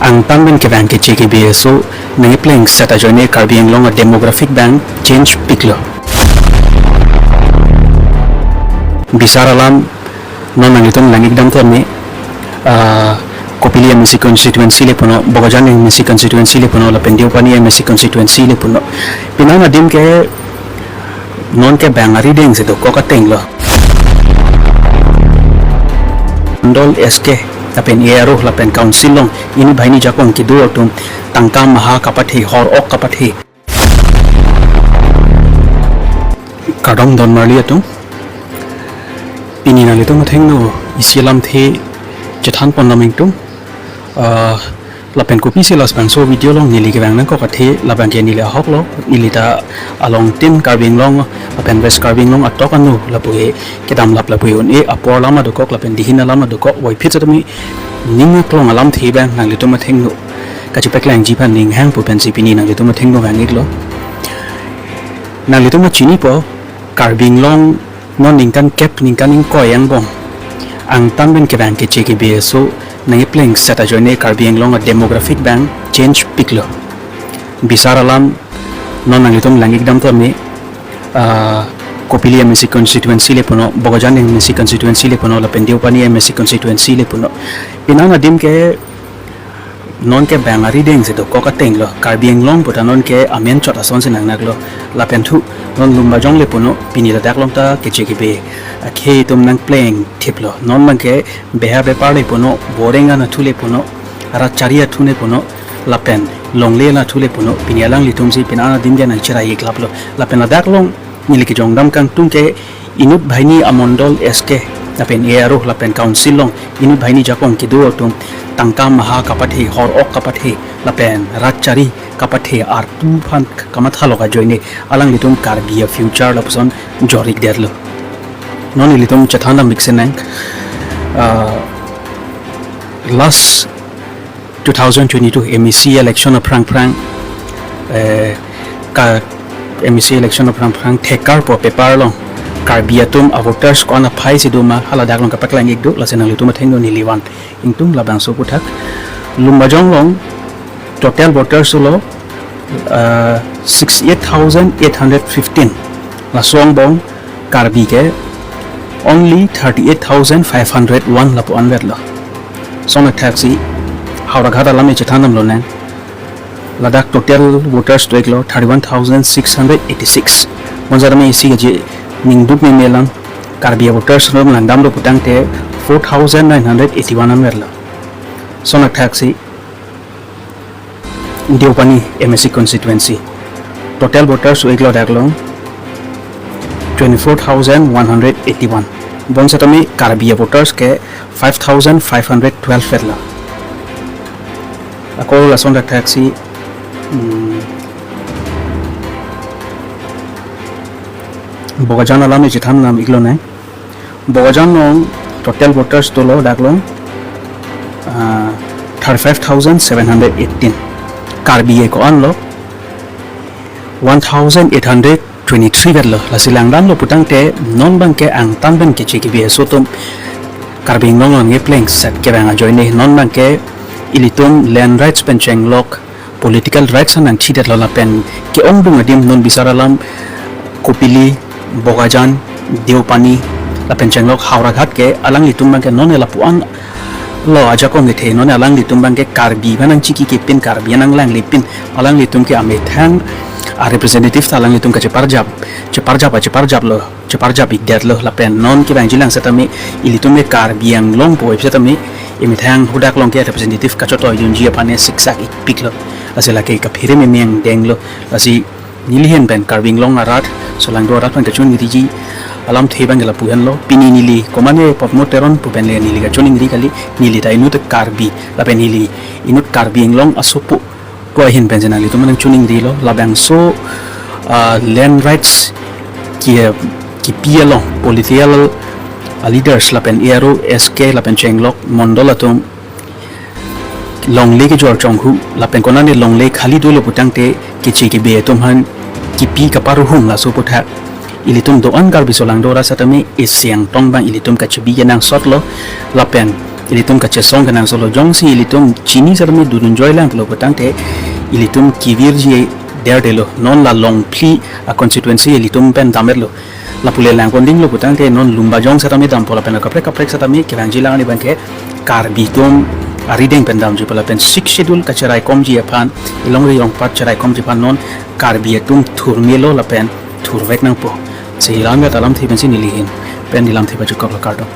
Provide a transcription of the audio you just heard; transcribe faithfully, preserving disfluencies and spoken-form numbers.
Angtan pen kevang keche kebe aso nangkepleng set ajoine Karbi Anglong a demographic abang change piklo. Bisar alam non nanglitum lang-ik dam tame, ah, Kopili M A C constituency le punon, Bokajan M A C constituency le punon, lapen Deopani M A C constituency le punon. Penang adim ke non ke bang arideng si dokok ateng lo. Mandal S K lapen A R O lapen council along inut banghini ajakong kedo atum tangka maha kapathe, hor ok kapathe. Kardom don marli atum. Pini nanglitum athengno isi alamthe chethan pon dam ingtung. Ah, lapen kopisi labangso video along neli kevang nangkok athe labang ke neli ahok lo, neli ta along tin Karbi Anglong lapen West Karbi Anglong atok anu lapu ke kedam lap lapu un-e apor alam dokok lapen dihin alam dokok, voiphit setame ning aklong alamthe abang nanglitum athengno kachepaklangji aphan ning hang pu pensi pini nanglitum athengno vang-iklo. Nanglitum chinipo, Karbi Anglong non ningkan kep ningkan ingkoi angbong angtan pen kevang keche kebe aso nangkepleng set ajoine Karbi Anglong a demographic abang change piklo. Bisar alam non nanglitum lang-ik dam tame, ah, Kopili M A C constituency le punon, Bokajan M A C constituency le punon, lapen Deopani M A C constituency le punon. Penang adim ke non ke bang arideng si dokok ateng lo. Karbi Anglong puta non ke amen chot ason si nangnak lo. Lapen thu non Lumbajong le punon, pini ladak along ta keche kebe akhei atum nangpleng thiplo. Non abang ke beha bepar le punon, boreng anatthu le punon, rat chari atthu le punon, lapen longle anatthu le punon, pini alanglitum si penang adim ke nangcherai-ik lap lo. Lapen ladak along neli kejong dam kangtung ke inut banghini a mandal S K lapen A R O lapen council along inut banghini ajakong kedo atum tangka maha kapathe, hor ok kapathe lapen rat chari kapathe artu aphan kamatha lok ajoine alanglitum Karbi a future lapuson jor-ikdetlo. Non ilitum chethan dam biksenang, ah, last two thousand twenty-two M A C election aphrang phrang, eh, ka M A C election aphrang phrang thekar po paper along Karbi atum a voters ko-an aphai si do ma, haladak along kapaklang-ik do, lasi nanglitum athengno neli van ingtung labangso aputhak. Lumbajong along total voters lo, ah, sixty-eight thousand eight hundred fifteen. Laso angbong Karbi ke only thirty-eight thousand five hundred one lapu anvetlo. Lason athaksi Howraghat alam chethan dam lonang. Ladak total voters do-iklo thirty-one thousand six hundred eighty-six. Bonsetame isi kaji ningduk meme alam, Karbi a voters rom langdamlo putangte four thousand nine hundred eighty-one anvetlo. Lason athaksi Deopani M A C constituency. Total voters do-iklo dak along twenty-four thousand one hundred eighty-one. Bonsetame Karbi a voters ke five thousand five hundred twelve vetlo. Ako lason athaksi, hmm, Bokajan alam chethan dam-ik lonang. Bokajan along total voters dolo dak along, ah, thirty-five thousand seven hundred eighteen. Karbi ko-an lo one thousand eight hundred twenty-three vetlo. Lasi langdamlo putangte non abang ke angtan pen keche kebe aso atum Karbi Anglong along nangkepleng set kevang ajoine non abang ke ilitum land rights pen chenglok political rights an nangchidetlo lapen ke-ongdung adim non bisar alam Kopili, Bokajan, Deopani lapen chenglok Howraghat ke alanglitum abang ke non lapu-an lo ajakong kethe, non alanglitum abang ke Karbi aphan nangchekikepin, Karbi nanglanglipin, alanglitum ke amethang a representative ta alanglitum kacheparjap, cheparjap, cheparjaplo, cheparjap-ikdetlo lapen non kevangji lang setame ilitum ke Karbi Anglong puvoiphit setame emethang hadak along ke representative kachotoidunji aphan siksak-ikpiklo. Lasi lake kaphere meme angdenglo. Lasi neli ahin pen Karbi Anglong arat, solangdo arat aphan kachiningriji alamthe abang ke lapu henlo. Pini neli komatne Padma Teron pu pen le neli kachiningri kali, neli ta inut Karbi lapen neli inut Karbi Anglong asopo pu ahin pensi nanglitum nangchiningrilo. Labangso, ah, land rights ki, kipi along political, ah, leaders lapen A R O, S K lapen chenglok mondol atum longle kejor chonghu lapen konane longle khali dolo putangte keche kebe atum aphan kipi kaparuhum laso aputhak ilitum do-an Karbi solangdo arat setame isi angtong abang ilitum kachebi kenangsotlo lapen ilitum kachesong kenangsot lo. Jongsi ilitum chini setame dun enjoy lang lo putangte ilitum kevirji derdetlo. Non la Longphli a constituency ilitum pen damdet lo. Lapu le langpon ding lo putangte non Lumbajong setame dampo lapen kaprek kaprek setame kevangji lang ani abangke Karbi atum arideng pen damji pu lapen Sixth Schedule kachiraikomji aphan, ilongri ongpat chiraikomji aphan non Karbi atum thurmelo lapen thurvek nangpo. Si lam ya ta lamthe pensi neli ahin pen neli lamthe pachekok lo, kardom.